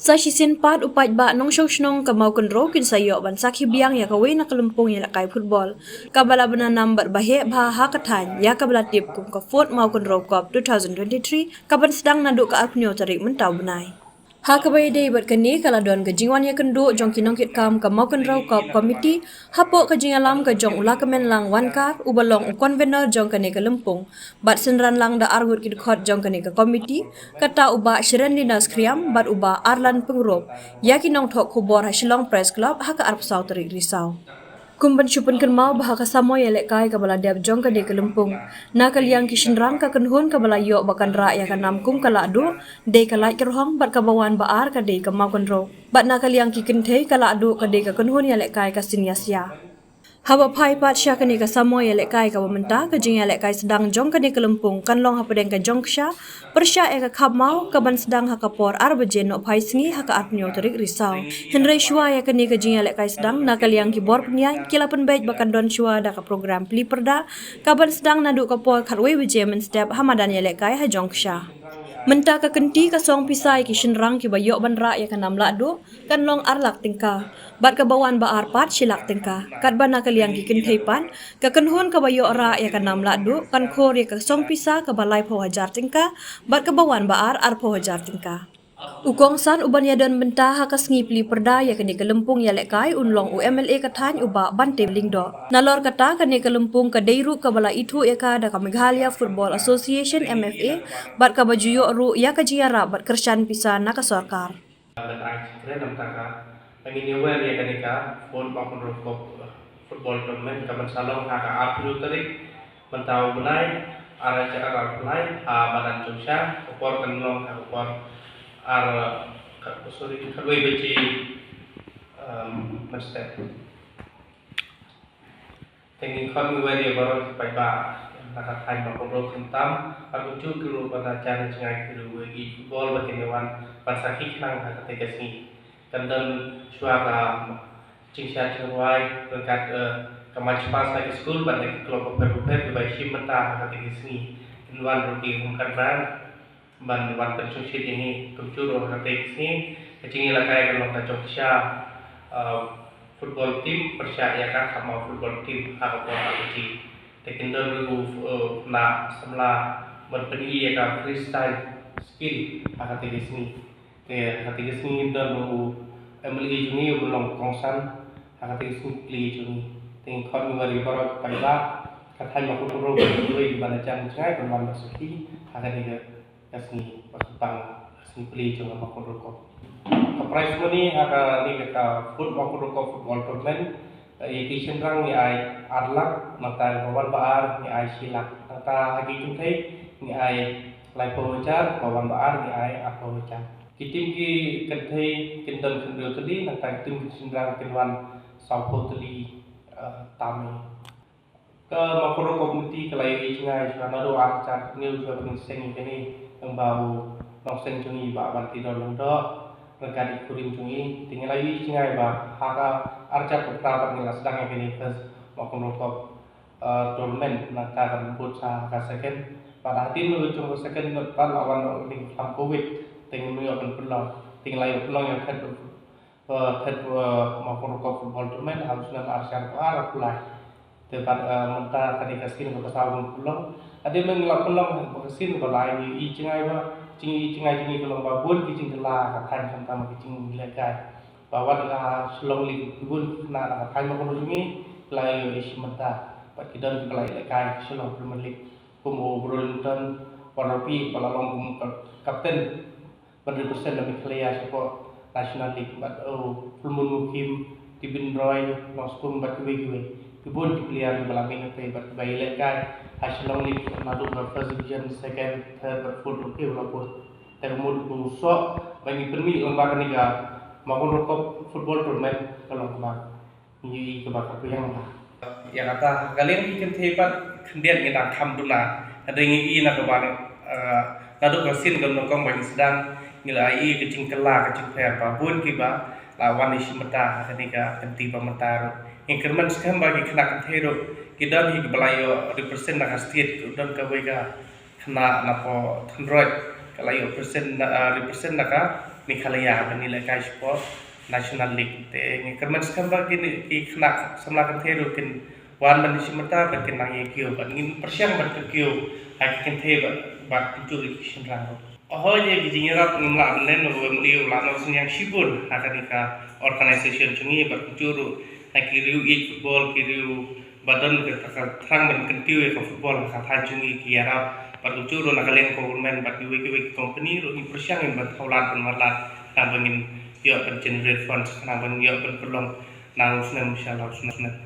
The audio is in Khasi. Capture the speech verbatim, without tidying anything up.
Sa shisien pat u paidbah nongshong shnong ka Mawkynrew kin sa ïoh ban sakhi biang ïa kawei na ka lympung ïalehkai football kaba la bna nam bad ba heh bha ha ka thaiñ ïa kaba la tip kum ka Fourth Mawkynrew Cup two thousand twenty-three kaban sdang naduh ka arphew tarik mynta u bnai. Ha kaba ïadei bad kane ka la don ka jingwan ïakynduh jong ki nongkitkam ka Mawkynrew Cup Committee hapoh ka jingïalam ka jong u Lakmenlang Wankar uba long u convener jong kane ka lympung. Bad synran lang da arngut ki dkhot jong kane ka committee, kata u Bah Shiren Linus Khriam bad u Bah Arlan Pyngrope ïa ki nongthoh khubor ha Shillong Press Club ha ka arphew saw tarik Risaw. Kum ban shu pynkynmaw ba ha ka samoi ïalehkai kaba la dep jong kane ka lympung, na ka liang ki shynrang ka kynhun kaba la ïoh ba kan rah ïa ka nam kum ka Lahduh dei ka Laitkyrhong bad kaba wan ba ar ka dei ka Mawkynrew. Bad na ka liang ki kynthei ka Lahduh ka dei ka kynhun ïalehkai ka Sniasia. Haba phai pat sha kane ka samoi ïalehkai kaba mynta, ka jingïalehkai sdang jong kane ka lympung kan long hapdeng ka jong ksha pyrshah ïa ka khapmaw kaban sdang ha ka por ar baje nohphai sngi ha ka arphew tarik Risaw. Hynrei shuwa ïa kane ka jingïalehkai sdang, na ka liang ki bor pynïaid ki la pynbeit ba kan don shuwa da ka program plie pyrda kaban sdang naduh ka por khatwei baje mynstep ha madan ïalehkai ha jong ksha. Mynta ka kynti ka song pisa ïa ki shynrang kiba ïoh ban rah ïa ka nam Lahduh kan long ar lak tyngka bad kaba wan ba ar pat shi lak tyngka. Katba na ka liang ki kynthei pat, ka kynhun kaba ïoh rah ïa ka nam Lahduh kan khur ïa ka song pisa kaba laiphew hajar tyngka bad kaba wan ba ar arphew hajar tyngka. U kongsan uban ïadon bynta ha ka sngi plie pyrda ïa kane ka lympung ïalehkai un long u MLA ka thaiñ u Bah Bantev Lyngdoh. Nalor kata, kane ka lympung ka dei ruh kaba la ithuh ïa ka da ka Meghalaya Football Association, MFA, bad kaba ju ïoh ruh ïa ka jingïarap bad kyrshan pisa na ka sorkar. Lada ai chikren namta ka, ngin ïa wer ïa kane ka Fourth Mawkynrew Cup football tournament kaban sa long ha ka arphew tarik mynta u bnai, ar hajar arphew lai, ha madan Jongshang, ka por kan long ha ka por ar, ka, sorry, khatwei baje, um, mynstep. Te ngi khot ngi wer ïa baroh ki paidbah na ka thaiñ Mawkynrew khamtam, bad kumjuh ki ruh bad na jan jngai ki ruh ïa ki football ba kin ïa wan ban sakhi khnang ha kata ka sngi. Kan don shuwa ka jingshad jingrwai ryngkat, eh, ka march past na ki skul bad na ki club bapher bapher kiba ïashim bynta ha kata ka sngi. Kin wan ruh ki home ground ban wan pynshongshit ïa ngi kumjuh ruh ha kata ka sngi. Ka jingïalehkai kan long ka jong ksha, uh, football team pyrshah ïa ka Khapmaw football team ha ka por ha ka ji. Te kin don ruh, uh, na samla ban pyni ïa ka freestyle skill ha kata ka sngi. Te ha kata ka sngi kin don ruh u MLA jong ngi uba long kongsan ha kata ka sngi plie jong ngi. Te ngi khot ngi wer ïa baroh paidbah ka thaiñ Mawkynrew ban ïa jan jngai ban wan ban sakhi ha kata ka ka sngi ba kyrpang, ka sngi plie jong ka Mawkynrew Cup. Ka prize money ha kane ka Fourth Mawkynrew Cup football tournament, eh, ïa ki shynrang ngi ai ar lak, nangta ba wan ba ar ngi ai shi lak, nangta ha ki kynthei ngi ai laiphew hajar, ba wan ba ar ngi ai arphew hajar. Ki team ki kynthei kin don khyndai tylli, nangta ki team ki shynrang kin wan sawphew tylli, eh, tam. Ka Mawkynrew Cup Committee ka la ïohi jngai shuwa naduh ar hajar hynñiew shuwa ba ngin seng ïa kane, tang ba u nongseng jong ngi Bah Bantidor Lyngdoh ryngkat i kurim jong ngi. Te ngi la ïohi jngai ba ha ka ar hajar khatphra ba ngi la sdang ïa kane first Mawkynrew Cup, uh, tournament, nangta kan bud sa ha ka second. Bad hadien jong ka second pat la wan u ning khlam covid. Te ngim ïoh ban pynlong. Te ngi la ïoh pynlong ïa ka third, uh, third, uh, Mawkynrew Cup football tournament ha u snem ar hajar arphew lai. Te bad, eh, mynta ka dei ka sien kaba saw ban pynlong. Hadien ba ngi la pynlong ka sien kaba lai, ngi ïohi jngai ba, jingïohi jngai jong ngi ka long ba bun ki jingkylla ka thaiñ khamtam ki jinglehkai. Ba wat ka Shillong League bun ki khynnah na ka thaiñ Mawkynrew jong ngi la ïoh ïashim bynta. Bad ki don kiba la ïalehkai Shillong Premier League. Kum u Brolington Warnopi ba la long kum ka, kapten ban represent da Meghalaya shapoh National League, bad, oh, Fullmoon Mukhim, Tibin Roy, Nongskung bad kiwei kiwei. Ki bun ki player kiba la mih na pei bad kiba ïalehkai ha Shillong League naduh ka first division, second, third bad fourth, okay, u la bud. Te ka mut u soh ba ngi pynmih lyngba kane ka Mawkynrew Cup football tournament ka long kaba ngi ïohi kaba ka biang bha. Ïa kata, ka liang ki kynthei pat khyndiat ngi dang kham duna. Hynrei ngi ïohi na kaba, eh, naduh ka sien ka nyngkong ba ngi sdang, ngi la ïohi ka jingkylla ka jingpher ba bun kiba la wan ïashim bynta ha kane ka kynti ba mynta ruh. Ngi kyrmen skhem ba ki khynnah kynthei ruh ki don hi kiba la ïoh represent na ka state, ki don kawei ka khynnah na Pyrthei ka la ïoh present na, eh, represent na ka Meghalaya ban ïalehkai sport National League. Te ngi kyrmen skhem ba kine ki khynnah samla kynthei ruh kin wan ban ïashim bynta bad kin nang ïa kiew bad ngin pyrshang ban kyntiew ha ki kynthei bad, bad kumjuh ruh ki shynrang ruh. Hooid, ïa ki jingïarap ngim lah ban len, u M L A u la noh synñiang shibun ha kane ka organisation jong ngi bad kumjuh ruh na ki riew ïeit football, ki riew ba don ka, ka, ka thrang ban kyntiew ïa ka football ha ka thaiñ jong ngi ki ïarap bad kumjuh ruh na ka liang ka government bad kiwei kiwei ki company ruh ngi pyrshang ban thaw lad ban mar lad khnang ba ngin ïoh ban generate funds khnang ban ïoh ban pynlong na u snem sha la u snem.